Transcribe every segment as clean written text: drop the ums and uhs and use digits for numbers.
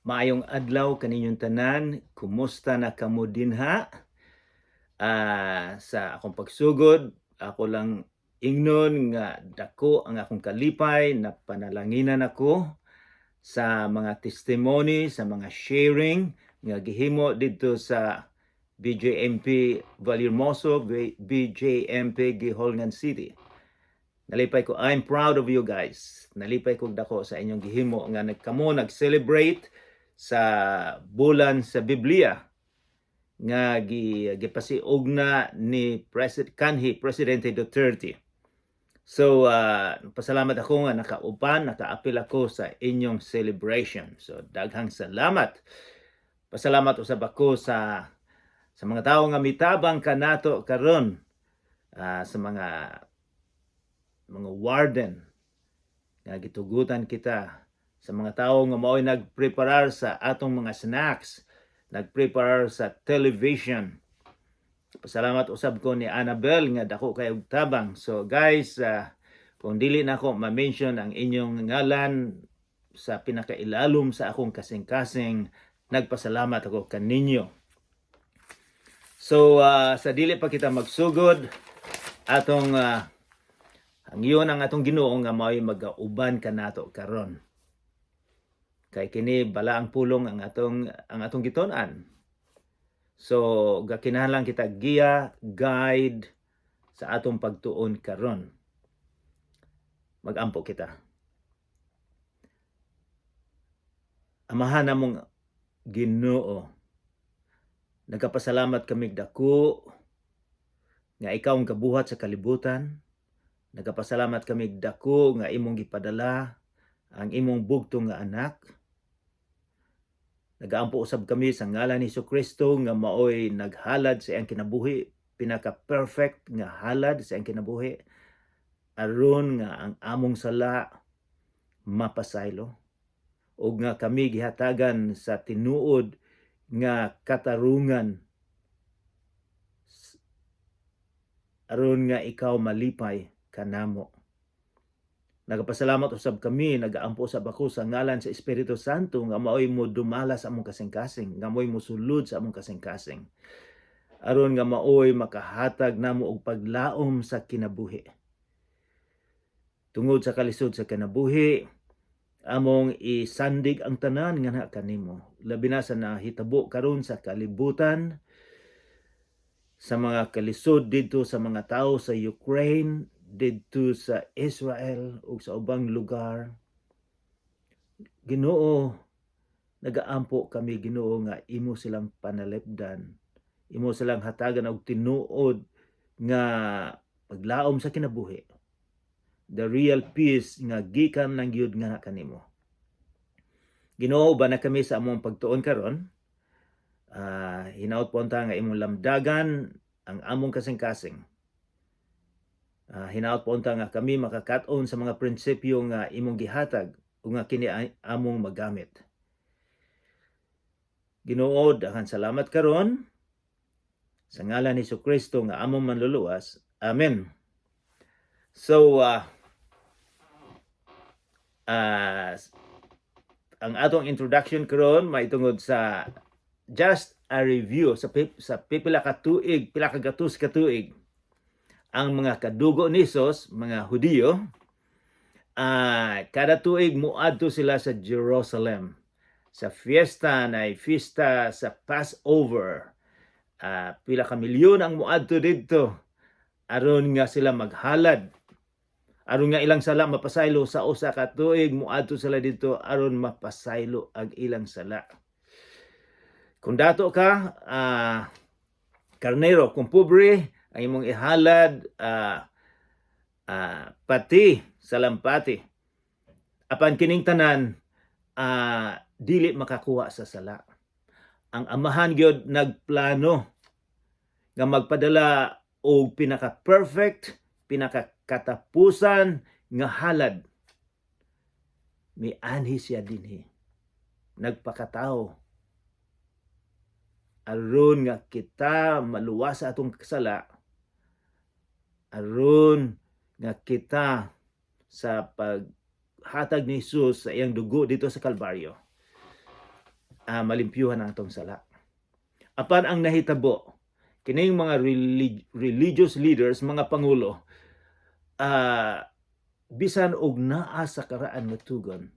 Maayong adlaw kaninyong tanan, kumusta na kamo dinha? Sa akong pagsugod, ako lang ingnon nga dako ang akong kalipay na panalanginan ako sa mga testimony, sa mga sharing nga gihimo didto sa BJMP Vallehermoso, BJMP Guihulngan City. Nalipay ko, I'm proud of you guys. Nalipay ko dako sa inyong gihimo nga nagkamo nag-celebrate sa bulan sa Biblia nga gipasiog na ni President kanhi Presidente Duterte. So pasalamat ako nga nakauban, nakaapil ako sa inyong celebration. So daghang salamat. Pasalamat usab ako sa mga tawo nga mitabang kanato karon, sa mga warden nga gitugutan kita, sa mga tawo nga mao'y nagpreparar sa atong mga snacks, nagpreparar sa television. Pasalamat usab ko ni Annabel nga dako kay og tabang. So guys, kung dili na ako ma-mention ang inyong ngalan, sa pinakailalom sa akong kasing-kasing, nagpasalamat ako kaninyo. So sa dili pa kita magsugod, atong ang iyon ang atong Ginoo nga mao'y magauban kanato karon. Kay kini balaang pulong ang atong gitun-an. So gakinahanglan kita giya, guide sa atong pagtuon karon. Magampo kita. Amahan namong Ginoo, nagapasalamat kami dako nga ikaw ang kabuhat sa kalibutan. Nagapasalamat kami dako nga imong gipadala ang imong bugtong nga anak. Nagaampo usab kami sa ngalan ni Kristo nga maoy naghalad sa iyang kinabuhi, pinaka-perfect nga halad sa iyang kinabuhi aron nga ang among sala mapasaylo ug nga kami gihatagan sa tinuod nga katarungan aron nga ikaw malipay kanamo. Nagapasalamat usab kami, nagaampo usab ako sa ngalan sa Espiritu Santo nga maoy mo dumala sa among kasing-kasing, nga maoy mosulod sa among kasing-kasing, aron nga maoy makahatag namo og paglaom sa kinabuhi. Tungod sa kalisod sa kinabuhi, among isandig ang tanan nga naa kanimo. Labi na sa nahitabo karon sa kalibutan, sa mga kalisod didto sa mga tao sa Ukraine, didto sa Israel ug sa ubang lugar. Ginoo, nagaampo kami, Ginoo, nga imo silang panalipdan. Imo silang hatagan og tinuod nga paglaom sa kinabuhi. The real peace nga gikan lang gyud nga kanimo. Ginoo, ubana kami sa among pagtuon karon. Hinaot po nga imong lamdagan ang among kasing-kasing. Hinaot po nga kami makakat-on sa mga prinsipyo nga imong gihatag ug nga kini among magamit. Ginoo, daghan salamat karon sa ngalan ni Kristo nga among manluluwas. Amen. So ang atong introduction karon maitungod sa just a review sa pipila ka tuig, pila ka gatos ka tuig. Ang mga kadugo ni Jesus, mga Hudiyo, kada tuig muadto sila sa Jerusalem sa fiesta na fiesta sa Passover. Pila ka milyon ang muadto didto aron nga sila maghalad, aron nga ilang sala mapasaylo. Sa usa ka tuig muadto sila didto aron mapasaylo ang ilang sala. Kung dato ka, karnero. Kung pobre, ang imong ihalad, pati salampati. Apan kining tanan dili makakuha sa sala. Ang Amahan gyud nagplano nga magpadala og pinaka perfect, pinaka katapusan nga halad. Mianhi siya dinhi, nagpakatao aron nga kita maluwas sa atong sala, aron nga kita sa paghatag ni Jesus sa iyang dugo dito sa Kalbaryo. Malimpyuhan ang atong sala. Apan ang nahitabo, kining mga religious leaders, mga pangulo, bisan og naa sa karaan nga tugon,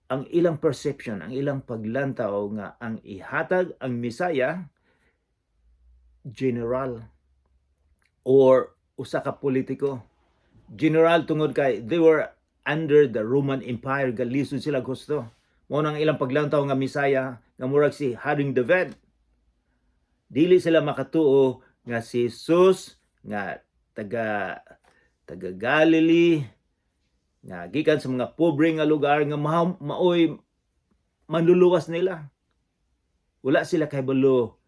ang ilang perception, ang ilang paglantaw nga ang ihatag ang Misaya general or usa ka politiko. General tungod kay they were under the Roman Empire, galisod sila gusto. Mao nang ilang paglantaw nga Misaya nga murag si Haring David. Dili sila makatuo nga si Jesus nga taga taga Galilee nga gikan sa mga pobre nga lugar nga maoy manluluwas nila. Wala sila kahibalo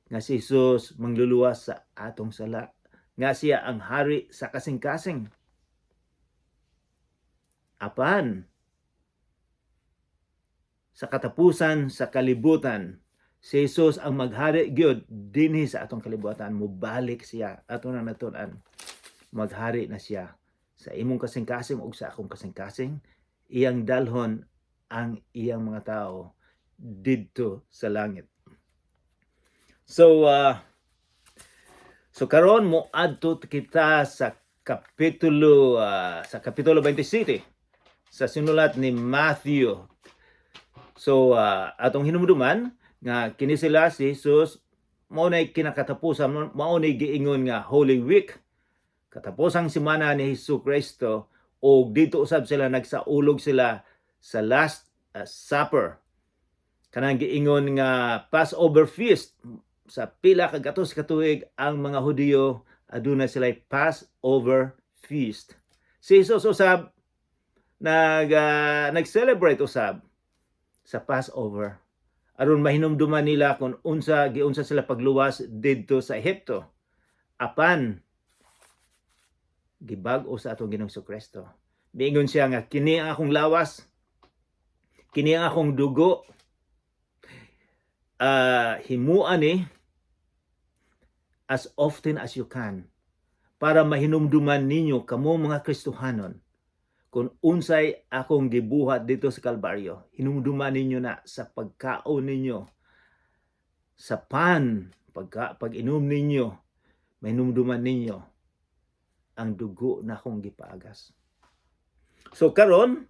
nga si Jesus mangluluwas sa atong sala, nga siya ang hari sa kasing-kasing. Apan sa katapusan sa kalibutan, si Jesus ang maghari gyud dinhi sa atong kalibutan. Mobalik siya, ato na natun-an. Maghari na siya sa imong kasing-kasing ug sa akong kasing-kasing. Iyang dalhon ang iyang mga tao didto sa langit. So karon mo adto kita sa kapitulo 27 sa sinulat ni Matthew. So atong hinumduman nga kini sila si Jesus mao nay kinakatapusan, mao nay giingon nga Holy Week. Katapusang semana ni Hesus Kristo og dito usab sila nagsaulog sila sa Last Supper. Kanang giingon nga Passover feast. Sa pila ka gatos ka tuig ang mga Hudiyo aduna sila Passover feast. Si Jesus usab nag-celebrate usab sa Passover aron mahinumduman nila kung unsa giunsa sila pagluwas didto sa Ehipto. Apan gibag-o sa atong Ginoong Kristo. Miingon siya nga kini ang akong lawas, kini ang akong dugo. Himua ni as often as you can para mahinumduman ninyo kamo mga Kristohanon kung unsay akong gibuhat dito sa Kalbaryo. Hinumduman ninyo na sa pagkaon ninyo, sa pan, pag-inom ninyo, mahinumduman ninyo ang dugo na akong gipaagas. So karon,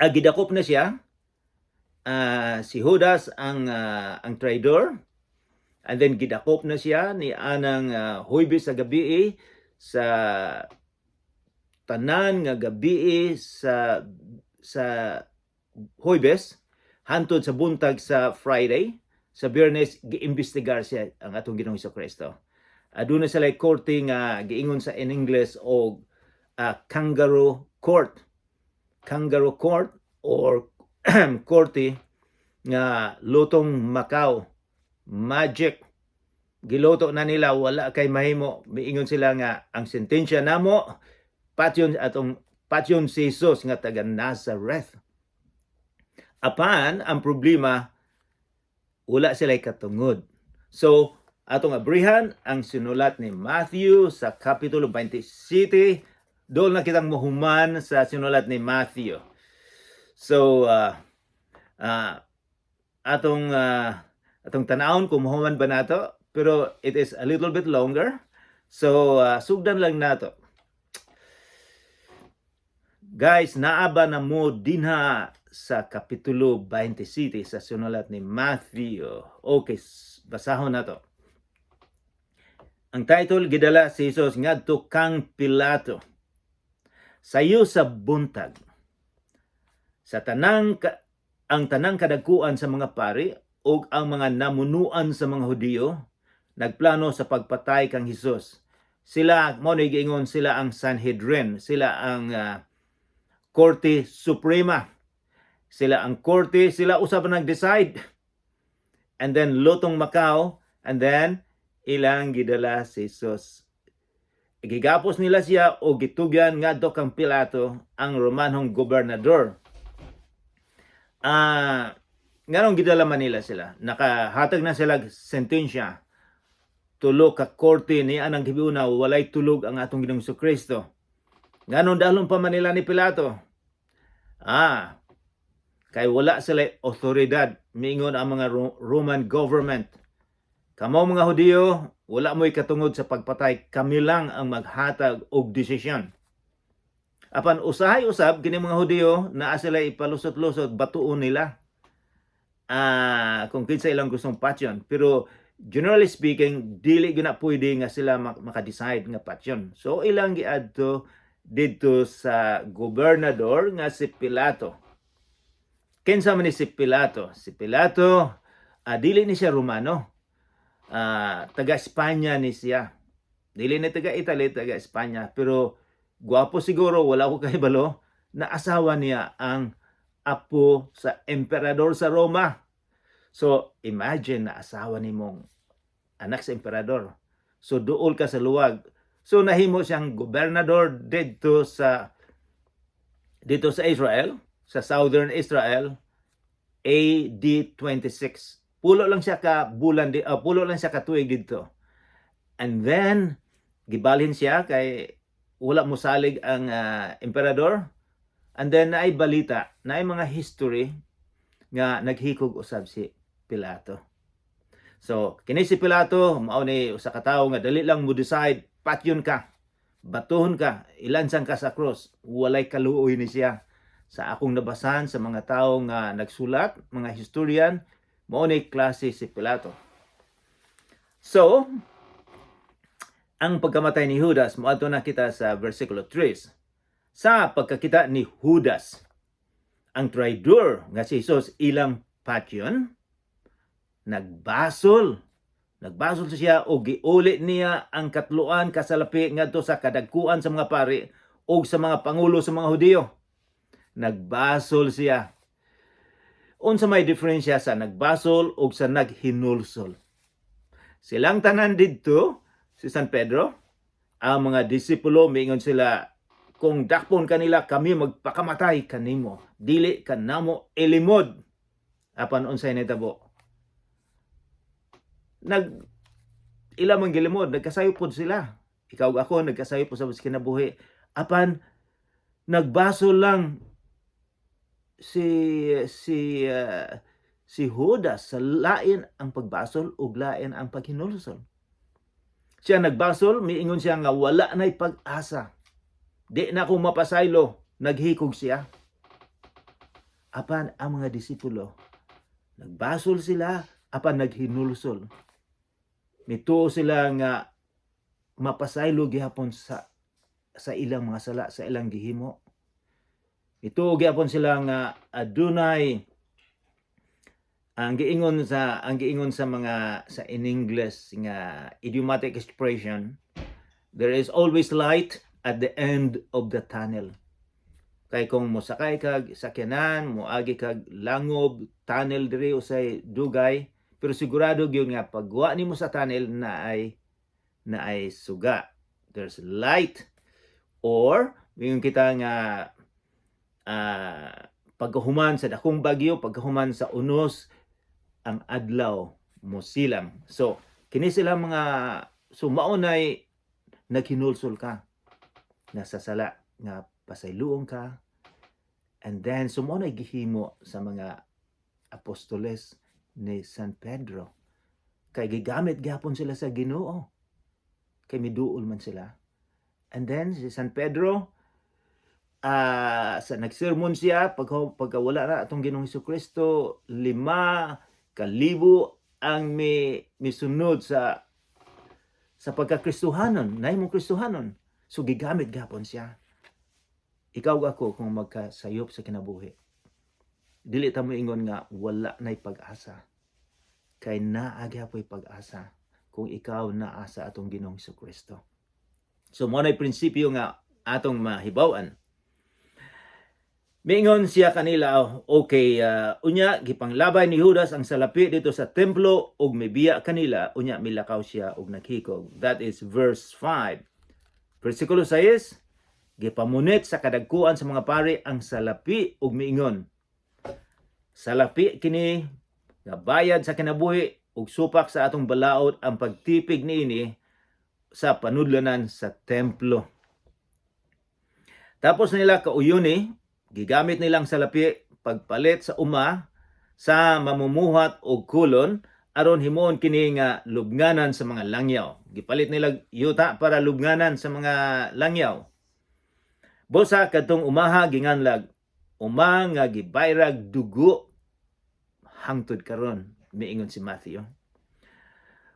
gidakop na siya, si Judas ang traidor, and then gidakop na siya ni anang Huwebes sa gabi, sa tanan nga gabi sa Huwebes hantod sa buntag sa Friday. Sa Biyernes giimbestigar siya ang atong Ginoong Kristo. Aduna sila korte nga giingon sa in English og kangaroo court. Kangaroo court or korte nga lutong Macau, magic. Giluto na nila, wala kay mahimo. Miingon sila nga ang sentensya namo patyon atong patyon si Jesus nga taga Nazareth. Apan ang problema, wala sila katungod. So atong abrihan ang sinulat ni Matthew sa Kapitulo 27. Doon na kitang muhuman sa sinulat ni Matthew. So atong tanawon kung muhuman ba nato, pero it is a little bit longer. So sugdan lang nato. Guys, naa ba na mo dinha sa Kapitulo 27 sa sinulat ni Matthew? Okay, basahon nato. Ang title, "Gidala si Jesus ngadto kang Pilato." Sayo sa buntag, sa tanang ka, ang tanang kadagkuan sa mga pari ug ang mga namunuan sa mga Hudiyo nagplano sa pagpatay kang Hesus. Sila mo ni giingon sila ang Sanhedrin, sila ang Korte Suprema. Sila ang korte, sila usab ang nag-decide. And then lutong Macau, and then ilang gidala si Jesus. Gigapos nila siya o gitugyan ngadto kang Pilato, ang Romanhong gobernador. Nganong gidala man nila sila? Nakahatag na sila sentensya. Tulo ka korte ni anang gibiuna, walay tulog ang atong Ginoong Kristo. Nganong dalhon pa man nila ni Pilato? Kay wala sila otoridad, miingon ang mga Roman government. "Kamo mga Hudiyo, wala mo'y katungod sa pagpatay, kami lang ang maghatag og desisyon." Apan usahay usab kini mga Hudiyo, naa sila ipalusot-lusot, batuon nila. Kung kinsa ilang gustong patyon. Pero generally speaking, dili gyud na pwede nga sila maka-decide nga patyon. So ilang giadto didto sa gobernador nga si Pilato. Kinsa man ni si Pilato? Si Pilato, dili ni siya Romano. Taga Espanya ni siya. Dili ni taga Italy, taga Espanya. Pero gwapo siguro, wala ko kahibalo, na asawa niya ang apo sa emperador sa Roma. So, imagine na asawa nimong anak sa emperador. So, duol ka sa luwag. So, nahimo siyang gobernador dito sa Israel, sa southern Israel, AD 26. Pulo lang siya ka bulan di pulo lang siya ka tuig didto. And then gibalhin siya kay wala mosalig ang emperador. And then naay balita, naay mga history nga naghikog usab si Pilato. So, kini si Pilato, mao ni usa ka tawo nga dali lang mo decide, patyon ka, batuhon ka, ilansang ka sa cross, walay kaluoy ni siya. Sa akong nabasahan sa mga tawo nga nagsulat, mga historian, mao ni klase si Pilato. So, ang pagkamatay ni Judas, moadto na kita sa versikulo 3. Sa pagkakita ni Judas, ang traidor nga si Jesus ilang patyon, nagbasol. Nagbasol siya o giuli niya ang katluan kasalapi ngadto sa kadagkuan sa mga pari o sa mga pangulo sa mga Hudiyo. Nagbasol siya. Unsa may diferensya sa nagbasol o sa naghinulsol? Silang tanan didto, si San Pedro, ang mga disipulo, miingon sila, "Kung dakpon kanila, kami magpakamatay kanimo. Dili kanamo ilimod." Apan unsay nitabo? Nag ila man gilimod, nagkasayop pod sila. Ikaw ug ako nagkasayop po sa kinabuhi. Apan nagbasol lang si Judas. Sa lain ang pagbasol ug lain ang paghinulsol. Siya nagbasol, miingon siya nga wala na'y pag-asa. "Di na ako mapasaylo," naghikog siya. Apan ang mga disipulo, nagbasol sila, apan naghinulsol. Mituo sila nga mapasaylo gihapon sa ilang mga sala, sa ilang gihimo. Mituo gihapon sila nga adunay ang giingon sa mga sa in English nga idiomatic expression, there is always light at the end of the tunnel. Kay kung mosakay kag sakyanan, moagi kag langob, tunnel diri usay dugay, pero sigurado gyud nga pagwa nimo sa tunnel na ay suga. There's light, or mingon kita nga pagkahuman sa dakong bagyo, pagkahuman sa unos, ang adlaw mosilang. So, kini sila mga, so maunay naghinulsol ka nga sa sala nga pasayloon ka, and then so mao nay gihimo sa mga apostoles ni San Pedro kay gigamit gihapon sila sa Ginoo kay miduol man sila. And then si San Pedro, sa nagsermon siya pagka wala na atong Ginoong Kristo, 5,000 ang mi misunod sa pagkakristohanon, nahimong Kristohanon. So gigamit gihapon siya. Ikaw ug ako, kung magkasayop sa kinabuhi, dili ta moingon nga wala na'y pag-asa. Kay naa gyapoy pag-asa kung ikaw naa sa atong Ginoong Kristo. So mao na'y prinsipyo nga atong mahibaw-an. Miingon siya kanila, okay, unya gipanglabay ni Judas ang salapi didto sa templo ug mibiya kanila, unya milakaw siya ug naghikog. That is verse 5. Versikulo 6, gipamunit sa kadagkuan sa mga pari ang salapi ug miingon, "Salapi kini nga bayad sa kinabuhi ug supak sa atong balaod ang pagtipig niini sa panudlanan sa templo." Tapos nila kauyuni, gigamit nilang salapi pagpalit sa uma sa mamumuhat og kolon aron himuon kini nga lubnganan sa mga langyaw. Gipalit nila yuta para lubnganan sa mga langyaw. Busa kadtong umaha ginganlag uma nga gibayrag dugo hangtod karon, miingon si Matthew.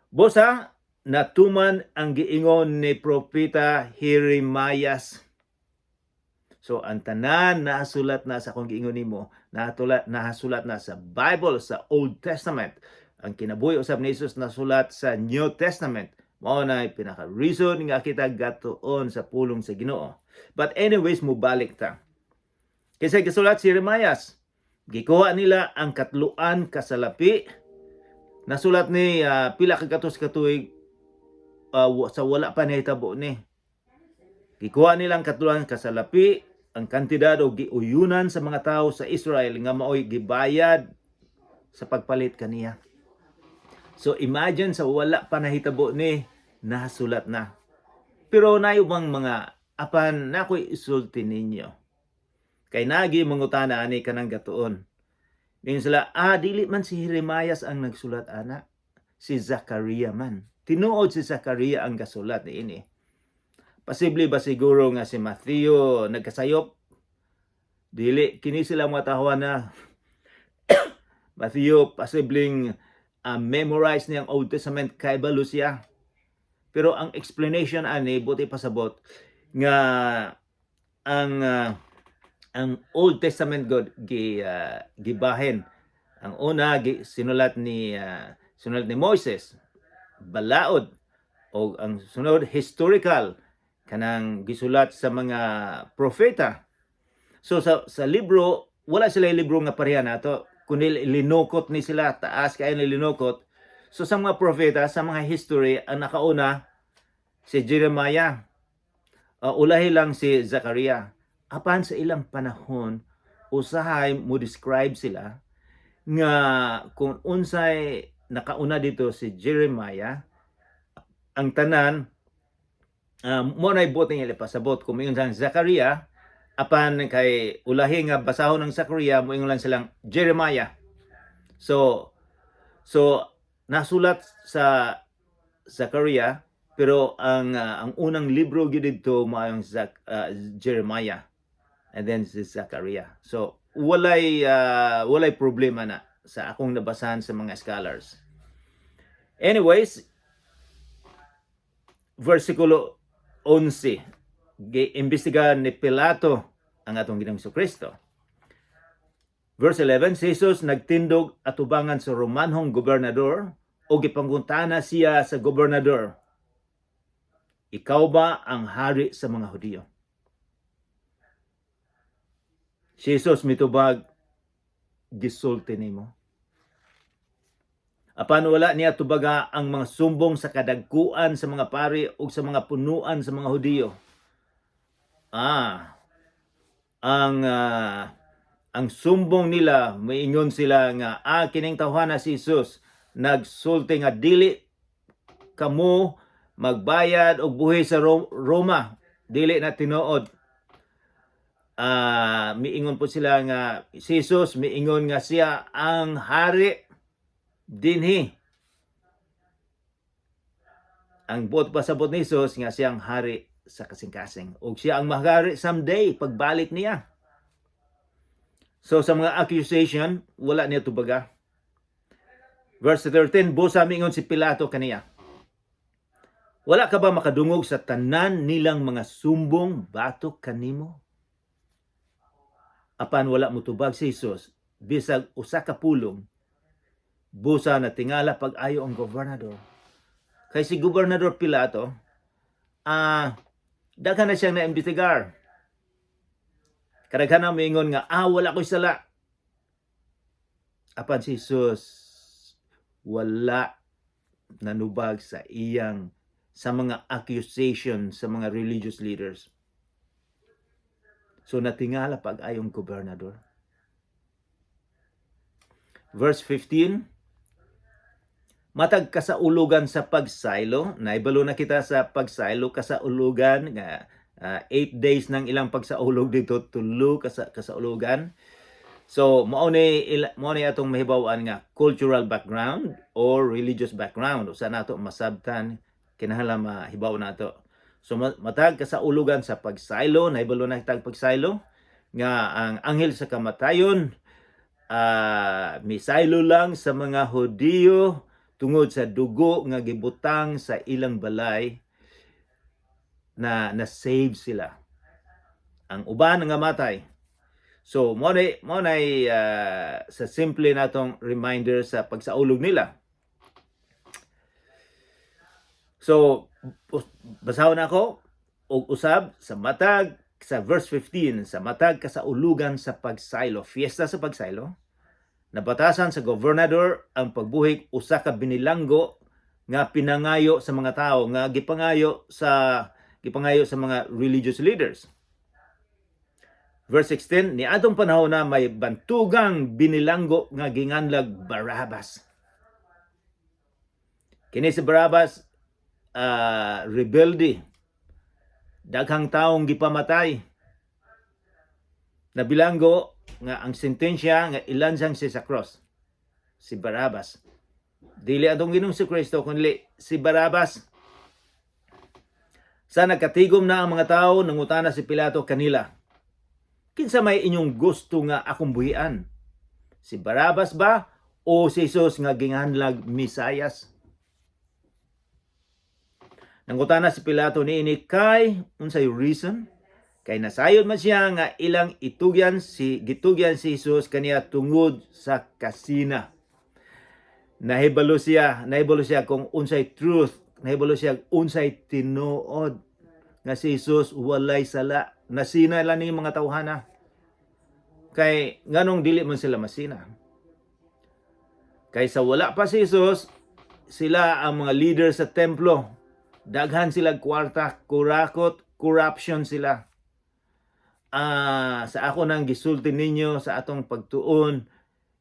Busa natuman ang giingon ni Propeta Jeremias. So ang tanan nasulat na sa akong giingon nimo, nasulat na sa Bible, sa Old Testament. Ang kinabuhi usab ni Jesus nasulat sa New Testament. Mao na pinaka reason nga kita gatuon sa pulong sa Ginoo. But anyways, mubalik ta. Kasi gisulat si Jeremias, gikuha nila ang katluan kasalapi. Nasulat ni pila ka gatos ka tuig sa wala pa nahitabo ni. Gikuha nila ang katluan kasalapi, ang kantidad o giuyunan sa mga tao sa Israel nga maoy gibayad sa pagpalit kaniya. So imagine, sa wala pa nahitabo ni, nasulat na. Pero naay ubang mga apan na ako'y isulti ninyo. Kay nagi mangutana ani kanang gatuon. Ningon sila, "Ah, dili man si Jeremias ang nagsulat ana. Si Zakaria man." Tinuod, si Zakaria ang gasulat ni ini. Posible ba siguro nga si Matthew nagkasayop? Dili kini sila mga tawo na Matthew posibleng memorize niyang Old Testament kay balo siya. Pero ang explanation ani buot pasabot nga ang Old Testament God gibahin. Ang una gi, sinulat ni Moises, balaod, o ang sunod historical, kanang gisulat sa mga propeta. So sa libro, wala sila libro nga pareha nato kundi linukot ni sila, taas kay ni linukot. So sa mga propeta, sa mga history, ang nakauna si Jeremiah. Ulahi lang si Zakaria. Apan sa ilang panahon, usahay mo describe sila nga kung unsay nakauna dito si Jeremiah, ang tanan mo na buot nga ipasabot kung moingon sang Zakaria, apan kay ulahi nga basahon ng Zakaria, moingon lang silang Jeremiah. So nasulat sa Zakaria, pero ang unang libro gyud didto maayong Jeremiah and then si Zakaria. So walay problema na sa akong nabasahan sa mga scholars. Anyways, versikulo 11, giimbestigahan ni Pilato ang atong Ginoong Kristo. Verse 11, si Jesus nagtindog atubangan sa Romanhong gobernador o gipangutana siya sa gobernador, "Ikaw ba ang hari sa mga Hudiyo?" Si Jesus mitubag, "Gisulti nimo." Apan wala niya tubaga ang mga sumbong sa kadagkuan sa mga pari o sa mga punuan sa mga Hudiyo. Ang sumbong nila, maingon sila nga kining tawhana si Jesus nagsulti nga dili kamo magbayad og buhis sa Roma, dili na tinuod. Miingon po sila nga si Jesus miingon nga siya ang hari dinhi. Ang buot pasabot ni Jesus nga siyang hari sa kasing-kasing ug siya ang maghari someday pagbalik niya. So sa mga accusation, wala niya tubaga. Verse 13, busa miingon si Pilato kaniya, "Wala ka ba makadungog sa tanan nilang mga sumbong batok kanimo?" Apan wala motubag si Jesus bisag usa ka pulong. Busa na tingala pag-ayo ang gobernador. Kay si Gobernador Pilato, daghan na siyang naimbestigar. Kadaghan na moingon nga, "Wala ko'y sala." Apan si Jesus, wala nanubag sa mga accusation sa mga religious leaders. So natingala pag-ayong gobernador. Verse 15, matag kasaulugan sa pagsaylo, naibalo na kita sa pagsaylo, kasaulugan, nga 8 days ng ilang pagsaulog dito, tulo kasaulugan. So mao ni atong mahibaw-an nga cultural background or religious background. Usa nato masabtan, kinahanglan mahibaw nato. So matag kasaulugan sa pagsaylo, nahibalo na kitag pagsaylo nga ang anghel sa kamatayon misaylo lang sa mga Hudiyo tungod sa dugo nga gibutang sa ilang balay na na-save sila. Ang uban nga matay. So mo na sa simple natong reminder sa pagsaulog nila. So basahon ako og usab sa matag sa verse 15, sa matag kasaulugan sa pagsaylo, fiesta sa pagsaylo, nabatasan sa gobernador ang pagbuhig usa ka binilanggo nga pinangayo sa mga tao, nga gipangayo sa mga religious leaders. Verse 16, niadtong panahon na may bantugang binilanggo nga ginganlag Barabas. Kini si Barabas, rebelde. Daghang taong gipamatay. Nabilanggo nga ang sentensya nga ilansang siya sa cross. Si Barabas. Dili atong Ginoong si Kristo kundi si Barabas. Sa nagkatigom na ang mga tao, nangutana si Pilato kanila, "Kinsa may inyong gusto nga akong buhian? Si Barabas ba o si Jesus nga ginganlag Mesayas?" Nangutana si Pilato niini kay unsay reason? Kay nasayod man siya nga ilang itugyan si gitugyan si Jesus kaniya tungod sa kasina. Nahibalo siya kung unsay truth, nahibalo siya unsay tinuod nga si Jesus walay sala. Nasina lang ni mga tawhana. Kay nganong dili man sila masina? Kay sa wala pa si Jesus, sila ang mga leader sa templo. Daghan sila kwarta, kurakot, corruption sila. Sa ako nang gisulti ninyo sa atong pagtuon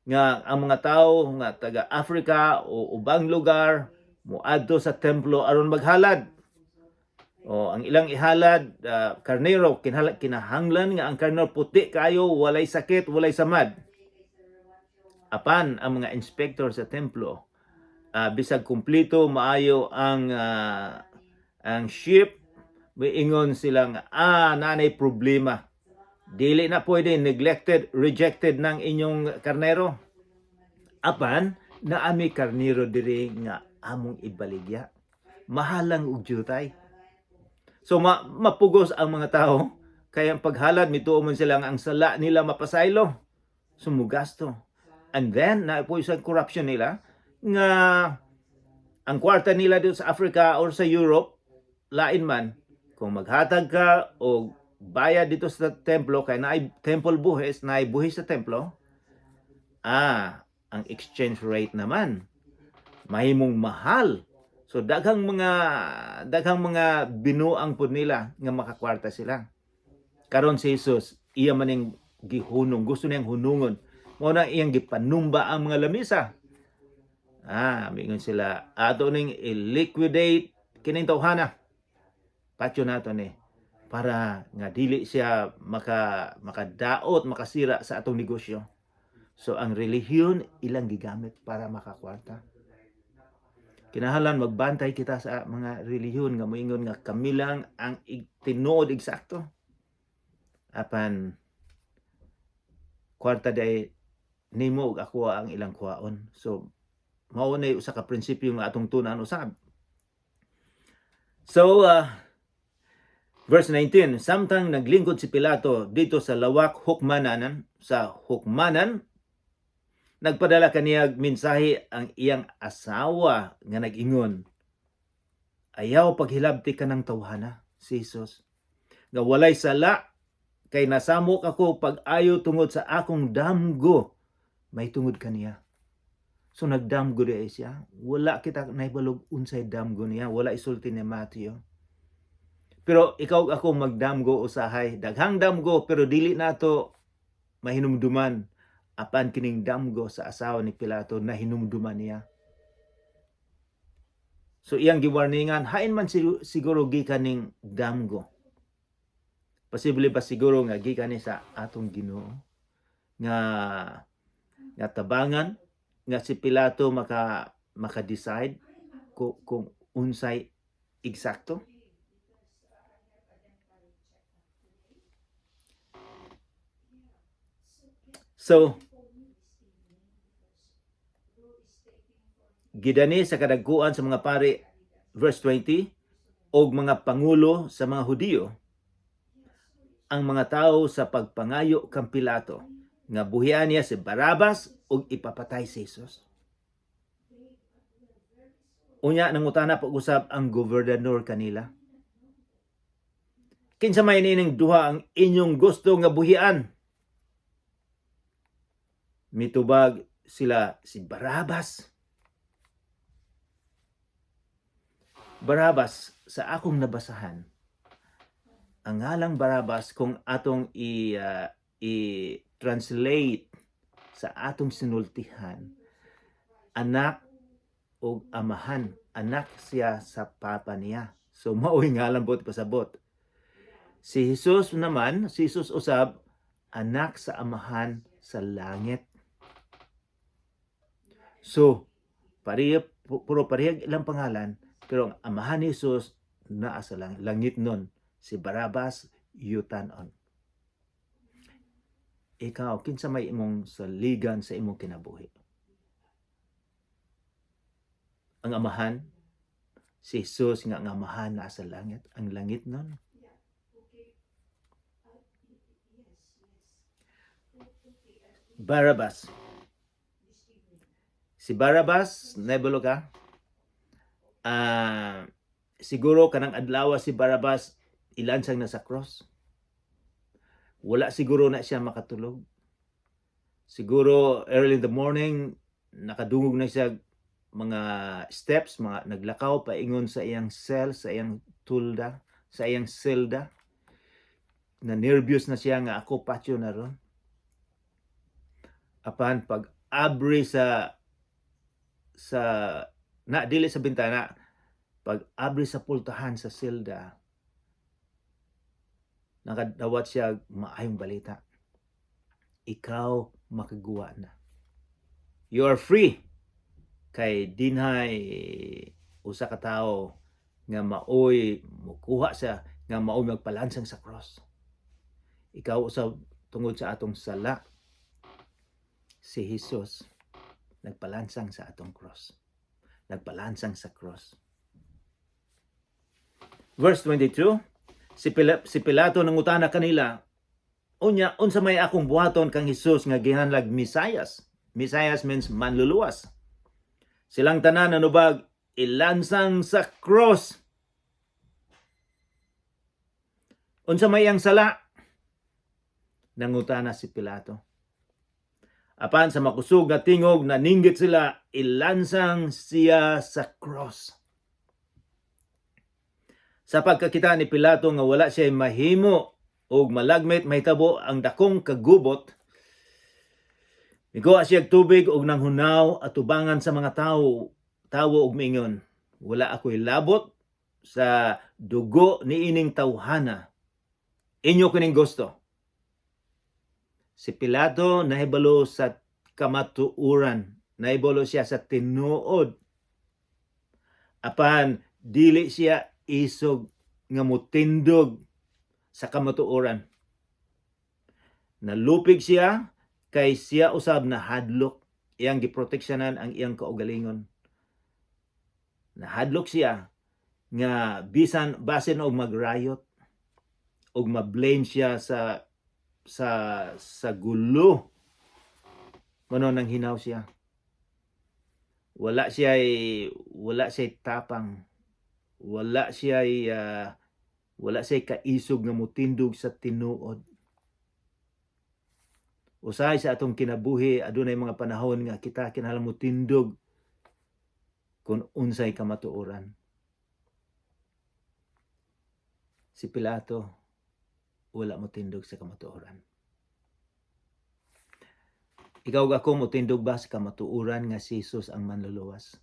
nga ang mga tao nga taga Africa o ubang lugar moadto sa templo aron maghalad. O ang ilang ihalad, karnero, kinahanglan nga ang karnero puti kayo, walay sakit, walay samad. Apan ang mga inspector sa templo, bisag kumpleto maayo ang sheep, ingon silang nanay problema. Dili na pwede, neglected, rejected ng inyong karnero. Apan naami karnero diri nga among ibaligya. Mahalang og jutay. So mapugos ang mga tao kaya ang paghalad, mituo man sila nga ang sala nila mapasaylo. Sumugasto. And then na po isang corruption nila nga ang kwarta nila dito sa Africa or sa Europe lain man kung maghatag ka o bayad dito sa templo kay naay temple buhis, naay buhis sa templo, ang exchange rate naman mahimong mahal. So daghang mga binuang pud nila nga makakwarta sila. Karon si Jesus iya maning gihunong, gusto niyang hunungon. Mao na iyang gipanumba ang mga lamisa. Mingon sila, ato ning i-liquidate kining tawhana. Patyo nato ni para nga dili siya makadaot, makasira sa atong negosyo. So ang relihiyon ilang gigamit para makakwarta. Kinahanglan magbantay kita sa mga relihiyon nga moingon nga kami lang ang tinuod eksakto. Apan kwarta day nimo ug ako ang ilang kuhaon. So mao na usa ka prinsipyo nga atong tun-an usab. So verse 19, samtang naglingkod si Pilato dito sa lawak hukmananan, sa hukmanan, nagpadala kaniyag mensahe ang iyang asawa nga nag-ingon, "Ayaw paghilabti kanang tawhana, si Jesus, nga walay sala, kay nasamok ako pag-ayo tungod sa akong damgo may tungod kaniya." So nagdamgo di siya. Wala kita nahibalog unsay damgo niya. Wala isulti ni Matthew. Pero ikaw ug ako magdamgo usahay. Daghang damgo pero dili nato mahinumduman. Apan kining damgo sa asawa ni Pilato na hinumduman niya. So iyang giwarningan, hain man siguro gikan ning damgo. Posible ba siguro nga gikan ni sa atong Ginoo? nga tabangan nga si Pilato maka-decide kung unsay eksakto. So, gidani sa kadagkuan sa mga pari, verse 20, og mga pangulo sa mga Hudiyo ang mga tao sa pagpangayo kang Pilato nga buhian niya si Barabas ug ipapatay si Jesus. Unya nangutana pag-usab ang gobernador kanila. "Kinsa may niining duha ang inyong gusto nga buhian?" Mitubag sila, "Si Barabas." Barabas, sa akong nabasahan, ang ngalang Barabas, kung atong i-translate sa atong sinultihan, anak o amahan, anak siya sa papa niya. So mao'y ngalan buot pasabot. Si Jesus naman, si Jesus usab, anak sa Amahan sa langit. So, pareha, puro pareha ilang pangalan, pero ang Amahan ni Jesus naa sa langit nun. Si Barabas, yutanon. Ikaw, kinsa may imong saligan sa imong kinabuhi? Ang Amahan, si Jesus nga ang Amahan naa sa langit, ang langit nun. Barabas. Si Barabas, naibalo ka? Siguro kanang adlaw si Barabas ilansang na sa cross. Wala siguro na siya makatulog. Siguro early in the morning nakadungog na siya mga steps, mga naglakaw paingon sa iyang cell, sa iyang tulda, sa iyang selda. Na nervous na siya nga ako patyo na ron. Apan pag abri sa na dili sa bintana, pag abri sa pultahan sa selda, nakadawat siya maayong balita: "Ikaw makaguwa na. You are free." Kay dinhay usa ka tawo nga maoy mukuha sa nga maoy magpalansang sa cross. Ikaw usab, tungod sa atong sala, si Jesus nagpalansang sa atong cross. Nagpalansang sa cross. Verse 22, si Pilato nangutana kanila, "Unya, unsa may akong buhaton kang Jesus nga gihanlag Mesayas?" Mesayas means manluluwas. Silang tanan nanubag, "Ilansang sa cross." "Unsa may ang sala?" nangutana si Pilato. Apan sa makusog nga tingog naninggit sila, "Ilansang siya sa cross." Sa pagkakita ni Pilato nga wala siya mahimo og malagmit mahitabo ang dakong kagubot, mikuha siya og tubig og nanghunaw atubangan sa mga tawo og miingon, "Wala ako'y labot sa dugo niining tawhana. Inyo kining gusto." Si Pilato nahibalo sa kamatuoran, nahibalo siya sa tinuod. Apan dili siya isog nga mutindog sa kamatuoran. Nalupig siya kay siya usab nahadlok, iyang giproteksyonan ang iyang kaugalingon. Nahadlok siya nga bisan basin og magrayot og ma-blame siya sa gulo. Mao nang hinaw siya. Wala siya tapang. Wala siya kaisog nga mutindog sa tinuod. Usahay sa atong kinabuhi, adunay mga panahon nga kita kinahanglan motindog kung unsay kamatuoran. Si Pilato wala motindog sa kamatuoran. Ikaw ug ako, motindog ba sa kamatuoran nga si Jesus ang manluluwas?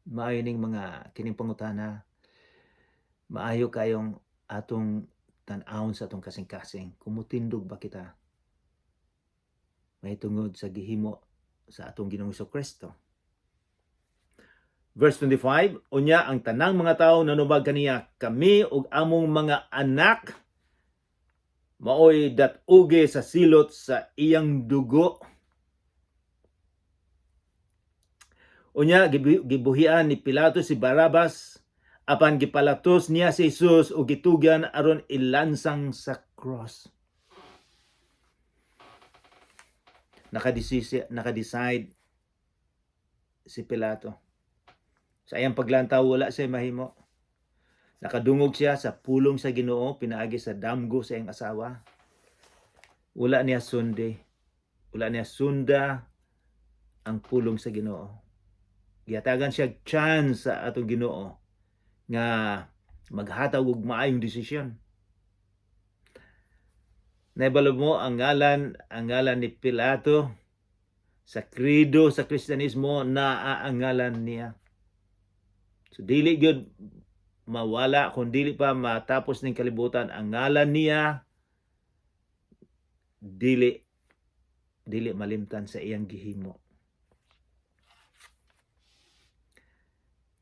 Maayo ning mga kining pangutana, maayo kayong atong Tan-awon sa atong kasing-kasing kung mutindog ba kita mahitungod sa gihimo sa atong Ginoong Kristo. Verse 25, unya ang tanang mga tao nanubag kaniya, "Kami ug among mga anak maoy dat-ugi sa silot sa iyang dugo." Unya gibuhian ni Pilato si Barabas, apan gipalatos niya si Jesus ug gitugyan aron ilansang sa cross. Nakadecide si Pilato. Sa iyang paglantaw, wala siya mahimo. Nakadungog siya sa pulong sa Ginoo pinaagi sa damgo sa iyang asawa. Wala niya sundi. Wala niya sunda ang pulong sa Ginoo. Gihatagan siya chance sa atong Ginoo nga maghatag og maayong desisyon. Naibalo mo ang ngalan ni Pilato sa credo sa Kristiyanismo, naa ang ngalan niya. So dili gyud mawala kung dili pa matapos ning kalibutan ang ngalan niya, dili malimtan sa iyang gihimo.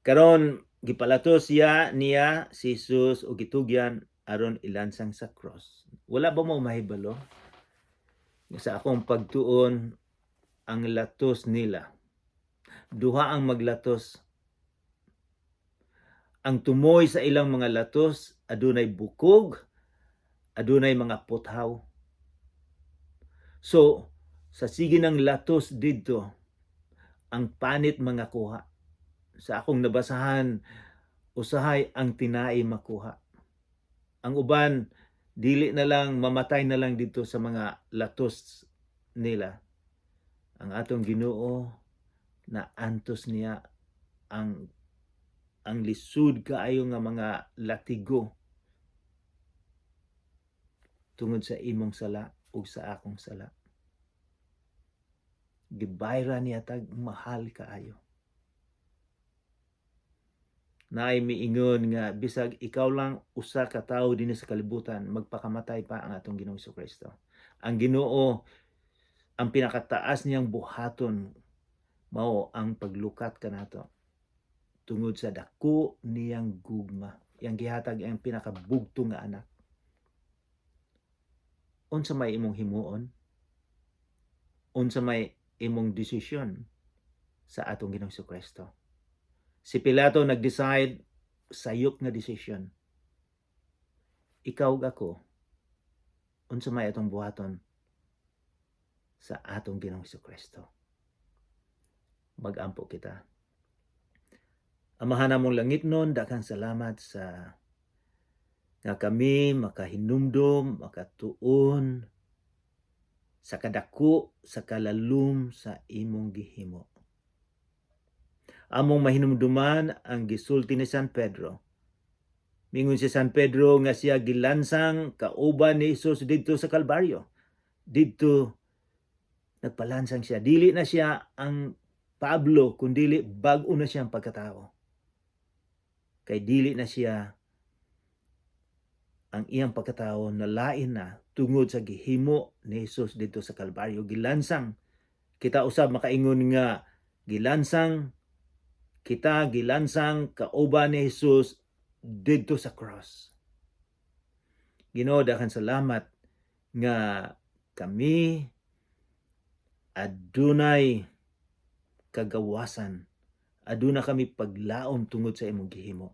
Karon gipalatos siya niya si Jesus og gitugyan aron ilansang sa cross. Wala ba mo mahibalo? Sa akong pagtuon, ang latos nila, duha ang maglatos. Ang tumoy sa ilang mga latos, adunay bukog, adunay mga puthaw. So, sa sige ng latos didto, ang panit mga kuha. Sa akong nabasahan, usahay ang tinai makuha. Ang uban, dili na lang, mamatay na lang dito sa mga latos nila. Ang atong Ginoo na antos niya ang lisod kaayo nga mga latigo tungod sa imong sala ug sa akong sala. Gibayra niya tag mahal kaayo. Naay miingon nga bisag ikaw lang usa ka tawo dinhi sa kalibutan, magpakamatay pa ang atong Ginoong Kristo. Ang Ginoo, ang pinakataas niyang buhaton mao ang paglukat kanato tungod sa dako niyang gugma. Iyang gihatag ang pinakabugto nga anak. Unsa may imong himuon? Unsa may imong desisyon sa atong Ginoong Kristo? Si Pilato nag-decide sayop nga desisyon. Ikaw ug ako, unsa may atong buhaton sa atong Ginoong Kristo? Mag-ampo kita. Amahan namong langitnon, daghang salamat sa nga kami makahinumdom, makatuon sa kadako, sa kalalom sa imong gihimo. Among mahinumduman ang gisulti ni San Pedro. Mingon si San Pedro nga siya gilansang kauban ni Jesus didto sa Kalbaryo. Didto nagpalansang siya. Dili na siya ang Pablo, kundili bag-o na siyang pagkatao. Kay dili na siya ang iyang pagkatao, nalain na tungod sa gihimo ni Jesus didto sa Kalbaryo. Gilansang kita usab, makaingon nga gilansang kita, gilansang kauban ni Jesus didto sa cross. Ginoo, daghang salamat nga kami adunay kagawasan. Aduna kami paglaom tungod sa imong gihimo.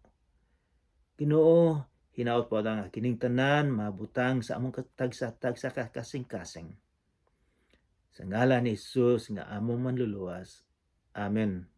Ginoo, hinaot po ang kining tanan mabutang sa among tagsa-tagsa ka kasing-kasing. Sa ngalan ni Jesus nga among manluluwas. Amen.